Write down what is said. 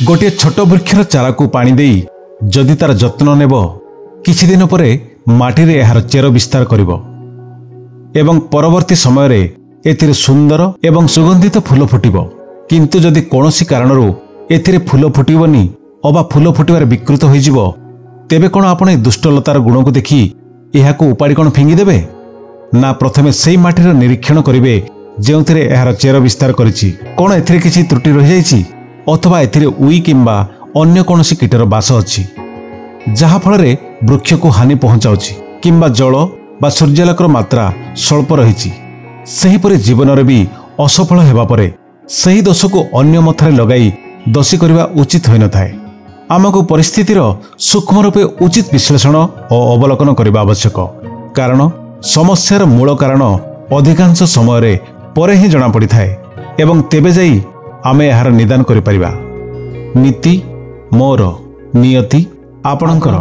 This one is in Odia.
ଗୋଟିଏ ଛୋଟ ବୃକ୍ଷର ଚାରାକୁ ପାଣି ଦେଇ ଯଦି ତାର ଯତ୍ନ ନେବ, କିଛି ଦିନ ପରେ ମାଟିରେ ଏହାର ଚେର ବିସ୍ତାର କରିବ ଏବଂ ପରବର୍ତ୍ତୀ ସମୟରେ ଏଥିରେ ସୁନ୍ଦର ଏବଂ ସୁଗନ୍ଧିତ ଫୁଲ ଫୁଟିବ। କିନ୍ତୁ ଯଦି କୌଣସି କାରଣରୁ ଏଥିରେ ଫୁଲ ଫୁଟିବନି ଅବା ଫୁଲ ଫୁଟିବାରେ ବିକୃତ ହୋଇଯିବ, ତେବେ କ'ଣ ଆପଣ ଏ ଦୁଷ୍ଟଲତାର ଗୁଣକୁ ଦେଖି ଏହାକୁ ଉପାଡ଼ି କ'ଣ ଫିଙ୍ଗିଦେବେ? ନା, ପ୍ରଥମେ ସେଇ ମାଟିର ନିରୀକ୍ଷଣ କରିବେ ଯେଉଁଥିରେ ଏହାର ଚେର ବିସ୍ତାର କରିଛି। କ'ଣ ଏଥିରେ କିଛି ତ୍ରୁଟି ରହିଯାଇଛି ଅଥବା ଏଥିରେ ଉଇ କିମ୍ବା ଅନ୍ୟ କୌଣସି କୀଟର ବାସ ଅଛି, ଯାହାଫଳରେ ବୃକ୍ଷକୁ ହାନି ପହଞ୍ଚାଉଛି, କିମ୍ବା ଜଳ ବା ସୂର୍ଯ୍ୟାଲୋକର ମାତ୍ରା ସ୍ୱଳ୍ପ ରହିଛି। ସେହିପରି ଜୀବନରେ ବି ଅସଫଳ ହେବା ପରେ ସେହି ଦୋଷକୁ ଅନ୍ୟ ମଥାରେ ଲଗାଇ ଦୋଷୀ କରିବା ଉଚିତ ହୋଇନଥାଏ। ଆମକୁ ପରିସ୍ଥିତିର ସୂକ୍ଷ୍ମ ରୂପେ ଉଚିତ ବିଶ୍ଳେଷଣ ଓ ଅବଲୋକନ କରିବା ଆବଶ୍ୟକ, କାରଣ ସମସ୍ୟାର ମୂଳ କାରଣ ଅଧିକାଂଶ ସମୟରେ ପରେ ହିଁ ଜଣାପଡ଼ିଥାଏ ଏବଂ ତେବେ ଯାଇ ଆମେ ଏହାର ନିଦାନ କରିପାରିବା। ନୀତି ମୋର, ନିୟତି ଆପଣଙ୍କର।